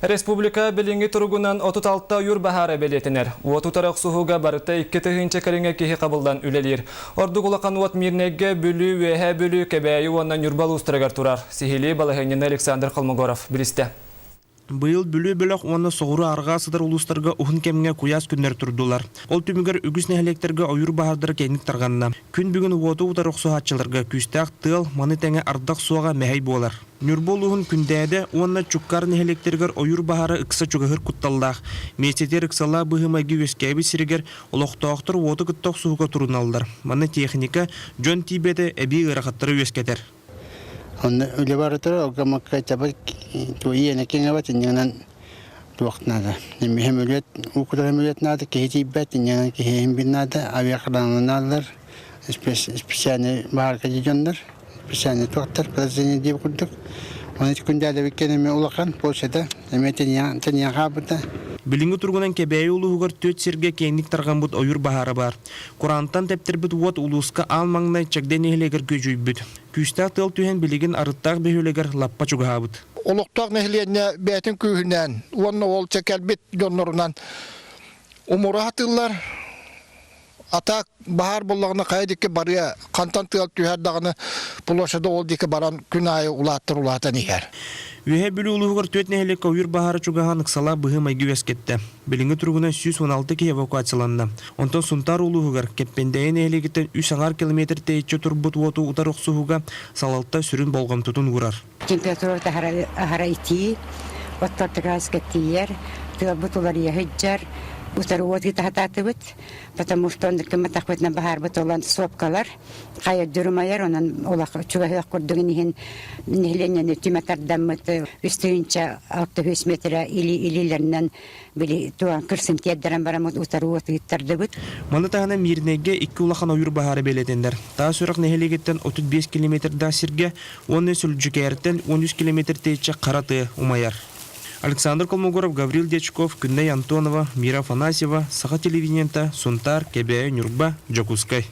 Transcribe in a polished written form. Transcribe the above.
Республика билиҥҥи туругунан 36 ойуур баһаара бэлиэтэнэр. Уот утары охсуһууга барыта 2000 кэриҥэ киһи хабыллан үлэлиир. Ордук улахан уот Мирнэйгэ, Бүлүү, Үөһээ Бүлүү, Кэбээйи уонна Ньурба улуустарыгар турар. Сиһилии балаһыанньаны Александр Холмогоров билистэ. Быйыл Бүлүү бөлөх уонна соҕуруу арҕаа сытар улуустарга уһун кэмҥэ куйаас күннэр турдулар. Ол түмүгэр үгүс нэһилиэктэргэ ойуур баһаардара киэҥник тарҕанна. Күн бүгүн уоту утары охсуһааччыларга күүстээх тыал, маны тэҥэ ардах суоҕа мэһэй буолар. Ньурба улууһун Күндээдэ уонна Чуккар нэһилиэктэригэр ойуур баһаара ыкса чугаһыыр кутталлаах. Миэстэтигэр ыксалаах быһыы-майгы үөскээбит сиригэр олохтоохтор уоту кытта охсуһууга туруналлар. Манна техника, дьон тиийбэтэ эбии ыарахаттары үөскэтэр. Онно үлэ барытыгар оггамакка таба иэнэ киҥэбэт иннинэн туох наада. Эмиэ уу кутар эмилиэт наада, киһи тиийбэт, иннинэн киһи иһин наада, авиахраналар, специальный баарга дьоннор, специальный туохтар, подразделение диэбит курдук. Оны күндээлэбиккен эмиэ улахан площада, эмиэ тэнийэн хаалбыта. Билиҥҥи туругунан Кэбээйи улууһугар түөрт сиргэ киэҥник тарҕаммыт ойуур баһаара баар. Кураантан тэптэрбит уот улууска аан маҥнай Чэгдэ нэһилиэгэр күөдьүйбүт. Күүстээх тыал түһэн билигин Арыттаах бөһүөлэгэр лаппа чугаһаабыт. Олохтоох нэһилиэнньэ бэйэтин күүһүнэн уонна ол кэлбит дьоннорунан умура сатыыллар. Атак баһаар буоллаҕына хайа диэки барыа, хантан тыал түһэр даҕаны площада ол диэки баран күн аайы улааттар улаатан иһэр. Үөһээ Бүлүү улууһугар түөрт нэһилиэккэ ойуур баһаара чугаһаан ыксалаах быһыы-майгы үөскэттэ. Билиҥҥи туругунан 116 киһи эвакуацияланна. Онтон Сунтаар улууһугар Кэппэндээйи нэһилиэгиттэн үс аҥаар километр тэйиччи турбут уоту утары охсуһууга салалта сүрүн болҕомтотун уурар. Температура аһара итии, оттортугааска тиийэр, тыалбыт уларыйа сылдьар, утары уот ыыта потому что оннук гымматахпытына баһаарбыт олон сопкалар хайа дьурумайар онон улах чугаһыах курдугун иһин нэһилиэнньэни түмэ тардаммыт үс тыһыынча алта үс метрэ или илиилэринэн били туан кырсын тиэрдэрэн бараммыт утары уот ыыттардыбыт. Маны таһынан Миирнэйгэ икки улахан ойуур баһаара бэлиэтэннэр. Таас Үрэх нэһилиэгиттэн 35 километрдаах сиргэ уонна Сүлдьүкээртэн 13 километр тэйиччи хара тыа умайар. Александр Колмогоров, Гаврил Дьячков, Күннэй Антонова, Мира Афанасьева, Саха телевидениета, Сунтаар, Кэбээйи, Ньурба, Дьокуускай.